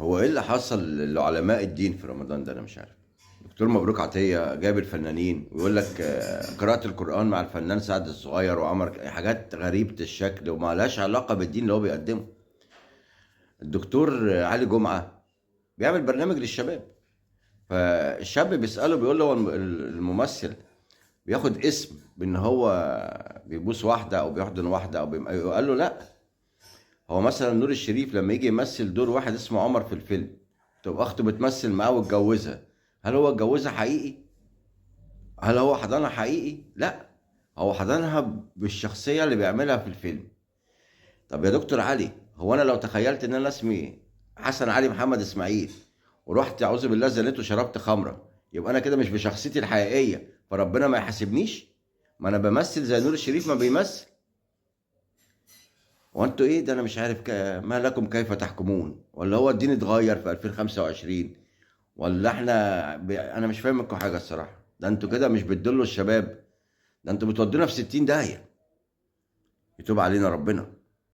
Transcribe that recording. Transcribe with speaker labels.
Speaker 1: هو ايه اللي حصل لعلماء الدين في رمضان ده؟ انا مش عارف. دكتور مبروك عطية جايب الفنانين ويقول لك قراءة القرآن مع الفنان سعد الصغير وعمر، حاجات غريبة الشكل وما لهاش علاقة بالدين اللي هو بيقدمه. الدكتور علي جمعة بيعمل برنامج للشباب، فالشاب بيسأله بيقول له هو الممثل بياخد اسم بان هو بيبوس واحدة او بيحضن واحدة او قال له لا، هو مثلا نور الشريف لما يجي يمثل دور واحد اسمه عمر في الفيلم، تبقى اخته بتمثل معاه واتجوزها، هل هو اتجوزها حقيقي؟ هل هو حضنها حقيقي؟ لا، هو حضنها بالشخصية اللي بيعملها في الفيلم. طب يا دكتور علي، هو انا لو تخيلت ان انا اسمي حسن علي محمد اسماعيل ورحت اعوذ بالله زنيت وشربت خمرة، يبقى انا كده مش بشخصيتي الحقيقية فربنا ما يحاسبنيش؟ ما انا بمثل زي نور الشريف ما بيمثل. وانتوا ايه ده؟ انا مش عارف ما لكم كيف تحكمون؟ ولا هو الدين اتغير في 2025؟ ولا احنا انا مش فاهم منكم حاجة الصراحة. ده انتوا كده مش بتدلوا الشباب، ده انتوا بتودونا في 60 داهية. يتوب علينا ربنا.